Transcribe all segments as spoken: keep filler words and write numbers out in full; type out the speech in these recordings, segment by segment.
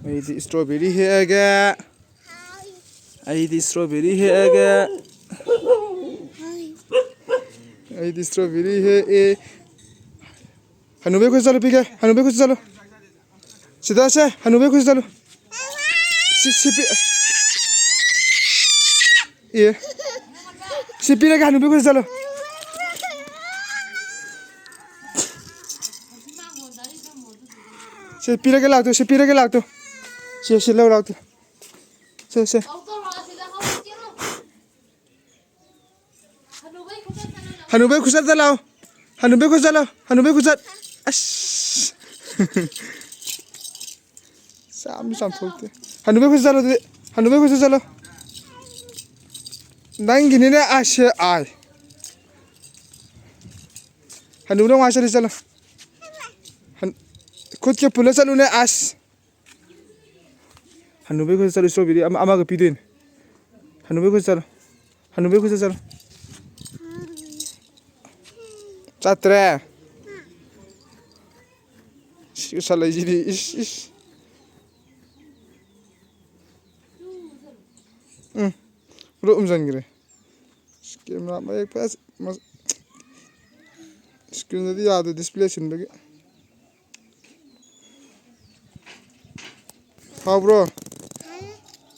ꯑꯩꯗꯤ strawberry ꯍꯦꯛꯑꯒꯦ꯫ ꯑꯩꯗꯤ strawberry ꯍꯦꯛꯑꯒꯦ꯫ ꯑꯩꯗꯤ strawberry ꯍꯦꯛꯑꯦ꯫ ꯍꯅꯨꯕꯩ ꯈꯨꯠ ꯆꯠꯂꯨ ꯄꯤꯒꯦ꯫ ꯍꯅꯨꯕꯩ ꯈꯨꯠ ꯆꯠꯂꯨ꯫ ꯁꯤꯗ ꯁꯦ, ꯍꯅꯨꯕꯩ ꯈꯨꯠ ꯆꯠꯂꯨ꯫ ꯁꯤ, ꯁꯤ ꯄꯤ-, ꯑꯦ꯫ ꯁꯤ ꯄꯤꯔꯒꯦ, ꯍꯅꯨꯕꯩ ꯈꯨꯠ ꯆꯠꯂꯨ꯫ ꯁꯤ ꯄꯤꯔꯒꯦ ꯂꯥꯛꯇꯣ, ꯁꯤ ꯄꯤꯔꯒꯦ ꯂꯥꯛꯇꯣ꯫ ꯁꯤ, ꯁꯤ ꯂꯧ ꯂꯥꯛꯇꯣ꯫ ꯁꯦ, ꯁꯦ꯫ ꯍꯅꯨꯕꯩ ꯈꯨꯆꯠꯇ ꯂꯥꯛꯑꯣ꯫ ꯍꯅꯨꯕꯩ ꯈꯨꯆꯠ ꯂꯥꯛꯑꯣ꯫ ꯍꯅꯨꯕꯩ ꯈꯨꯆꯠ꯫ ꯑꯁ꯫ ꯆꯥꯝ ꯆꯥꯝꯊꯣꯛꯇꯦ꯫ ꯍꯅꯨꯕꯩ ꯈꯨꯆꯠ ꯆꯠꯂꯣ ꯑꯗꯨꯗꯤ꯫ ꯍꯅꯨꯕꯩ ꯈꯨꯆꯠ ꯆꯠꯂꯣ꯫ ꯅꯪꯒꯤꯅꯤꯅꯦ ꯑꯁ ꯑꯥꯏ꯫ ꯍꯅꯨꯕ ꯅꯨꯡꯉꯥꯏ ꯆꯠꯂꯤ ꯆꯠꯂꯣ꯫ ꯍꯟ-, ꯈꯨꯠꯀ ꯄꯨꯜꯂ ꯆꯠꯂꯨꯅꯦ ꯑꯁ꯫ ꯍꯅꯨꯕꯩ ꯈꯨꯠꯇ ꯆꯠꯂꯨ, strawberry ꯑꯃ, ꯑꯃꯒ ꯄꯤꯗꯣꯏꯅꯦ꯫ ꯍꯅꯨꯕꯩ ꯈꯨꯠꯇ ꯆꯠꯂꯣ꯫ ꯍꯅꯨꯕꯩ ꯈꯨꯠꯇ ꯆꯠꯂꯣ꯫ ꯆꯠꯇ꯭ꯔꯦ꯫ ꯁꯤ ꯎꯁꯜꯂꯛꯏꯁꯤꯗꯤ, ꯏꯁ, ꯏꯁ꯫ ꯎꯝ, ꯄꯨꯂꯞ ꯎꯝꯖꯟꯈ꯭ꯔꯦ꯫ ꯀꯦꯃꯦꯔꯥ ꯃꯌꯦꯛ ꯐꯖ-, ꯃ-, screenꯗꯗꯤ ꯌꯥꯗꯦ, display ꯁꯤꯟꯕꯒꯤ꯫ ꯍꯥꯎꯕ꯭ꯔꯣ?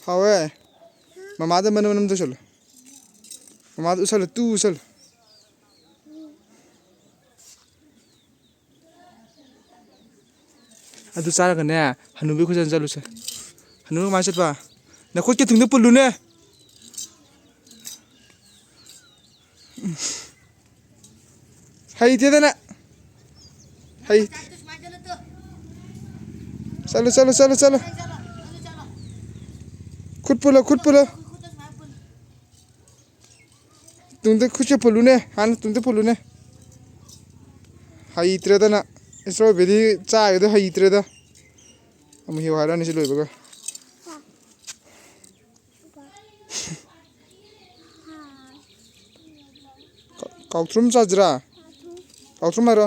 ꯍꯥꯎꯋꯦ? ꯃꯃꯥꯗ ꯃꯅꯝ ꯃꯅꯝ ꯇꯧꯁꯜꯂꯨ꯫ ꯃꯃꯥꯗ ꯎꯁꯜꯂꯨ, ꯇꯨ ꯎꯁꯜꯂꯨ꯫ ꯑꯗꯨ ꯆꯥꯔꯒꯅꯦ, ꯍꯅꯨꯕꯤ ꯈꯨꯖꯟ ꯆꯠꯂꯨꯁꯦ꯫ ꯍꯅꯨꯕꯤ ꯀꯃꯥꯏꯅ ꯆꯠꯄ? ꯅꯈꯨꯠꯀꯤ ꯊꯨꯡꯗ ꯄꯨꯜꯂꯨꯅꯦ꯫ ꯍꯩꯇꯦꯗꯅ꯫ ꯍꯩ-, ꯆꯠꯂꯨ, ꯆꯠꯂꯨ, ꯆꯠꯂꯨ, ꯆꯠꯂꯨ꯫ ꯈꯨꯠ ꯄꯨꯜꯂꯣ, ꯈꯨꯠ ꯄꯨꯜꯂꯣ꯫ ꯇꯨꯡꯗ ꯈꯨꯠꯁꯦ ꯄꯨꯜꯂꯨꯅꯦ, ꯍꯥꯟꯅ ꯇꯨꯡꯗ ꯄꯨꯜꯂꯨꯅꯦ꯫ ꯍꯩꯇ꯭ꯔꯦꯗꯅ꯫ Strawberry ꯆꯥꯒꯗꯣ ꯍꯩꯇ꯭ꯔꯦꯗ꯫ ꯑꯃꯨꯛ ꯍꯦꯛꯎ ꯍꯥꯏꯔꯛꯑꯅꯤ ꯁꯤ ꯂꯣꯏꯕꯒ꯫ ꯀꯥꯎ-, ꯀꯥꯎꯊ꯭ꯔꯨꯝ ꯆꯥꯁꯤꯔꯥ? ꯀꯥꯎꯊ꯭ꯔꯨꯝ ꯍꯥꯏꯔꯣ꯫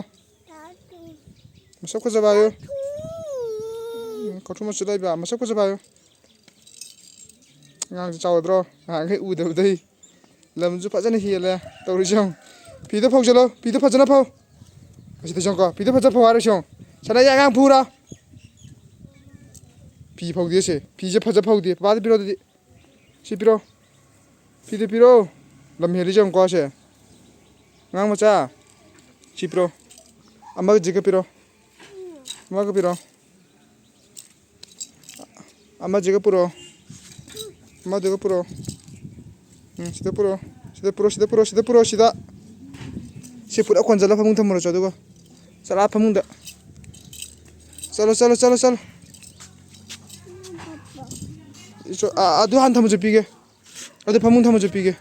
ꯃꯁꯛ ꯐꯖꯕ ꯍꯥꯏꯌꯨ꯫ ꯋꯥꯛꯊ꯭ꯔꯨꯝ ꯃꯆꯨ ꯂꯩꯕ ꯃꯁꯛ ꯐꯖꯕ ꯍꯥꯏꯌꯨ꯫ ꯑꯉꯥꯡꯁꯦ ꯆꯥꯎꯗ꯭ꯔꯣ? ꯉꯍꯥꯟꯈꯩ ꯎꯗꯕꯗꯩ꯫ ꯂꯝꯁꯨ ꯐꯖꯅ ꯍꯦꯜꯂꯦ꯫ ꯇꯧꯔꯤꯁꯦ ꯌꯦꯡꯉꯨ꯫ ꯐꯤꯗꯣ ꯐꯧꯖꯜꯂꯣ꯫ ꯐꯤꯗꯣ ꯐꯖꯅ ꯐꯧ꯫ ꯑꯁꯤꯗ ꯌꯦꯡꯉꯨꯀꯣ꯫ ꯐꯤꯗꯣ ꯐꯖ ꯐꯧ ꯍꯥꯏꯔꯣ ꯁꯤ ꯌꯦꯡꯉꯨ꯫ ꯁꯅꯥ, ꯑꯉꯥꯡ ꯐꯨꯔꯥ꯫ ꯐꯤ ꯐꯧꯗꯦ ꯁꯦ꯫ ꯐꯤꯁꯦ ꯐꯖ ꯐꯧꯗꯦ꯫ ꯄꯄꯥꯗ ꯄꯤꯔꯣ ꯑꯗꯨꯗꯤ꯫ ꯁꯤ ꯄꯤꯔꯣ꯫ ꯐꯤꯗꯣ ꯄꯤꯔꯣ꯫ ꯂꯝ ꯍꯦꯜꯂꯤꯁꯦ ꯌꯦꯡꯉꯨꯀꯣ ꯁꯦ꯫ ꯑꯉꯥꯡ ꯃꯆꯥ꯫ ꯁꯤ ꯄꯤꯔꯣ꯫ ꯑꯃꯒ ꯖꯤꯒ ꯄꯤꯔꯣ꯫ ꯑꯃꯒ ꯄꯤꯔꯣ꯫ ꯑꯃꯁꯤꯒ ꯄꯨꯔꯛꯑꯣ꯫ ꯑꯃꯗꯨꯒ ꯄꯨꯔꯛꯑꯣ꯫ ꯎꯝ, ꯁꯤꯗ ꯄꯨꯔꯛꯑꯣ꯫ ꯁꯤꯗ ꯄꯨꯔꯛꯑꯣ, ꯁꯤꯗ ꯄꯨꯔꯛꯑꯣ, ꯁꯤꯗ ꯄꯨꯔꯛꯑꯣ, ꯁꯤꯗ꯫ ꯁꯤ ꯄꯨꯂꯞ ꯀꯣꯟꯁꯤꯜꯂ ꯐꯃꯨꯡ ꯊꯝꯃꯨꯔꯣ, ꯆꯣ, ꯑꯗꯨꯒ꯫ ꯆꯠꯂꯣ, ꯑꯥ ꯐꯃꯨꯡꯗ꯫ ꯆꯠꯂꯣ, ꯆꯠꯂꯣ, ꯆꯠꯂꯣ, ꯆꯠꯂꯣ꯫ ꯏꯁꯣ-, ꯑꯥ, ꯑꯗꯨ ꯍꯥꯟꯅ ꯊꯝꯃꯨꯁꯦ, ꯄꯤꯒꯦ꯫ ꯑꯗꯨ ꯐꯃꯨꯡ ꯊꯝꯃꯨꯁꯦ, ꯄꯤꯒꯦ꯫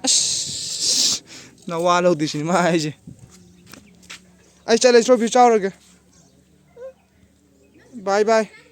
ꯑꯁ, ꯅꯋꯥ ꯂꯧꯗꯦ ꯁꯤꯅꯤ ꯃꯥ ꯍꯥꯏꯁꯦ꯫ ꯑꯩ ꯆꯠꯂꯦ, ꯏꯁꯣꯔ ꯐꯤ ꯆꯥꯎꯔꯒꯦ꯫ ꯕꯥꯏ ꯕꯥꯏ꯫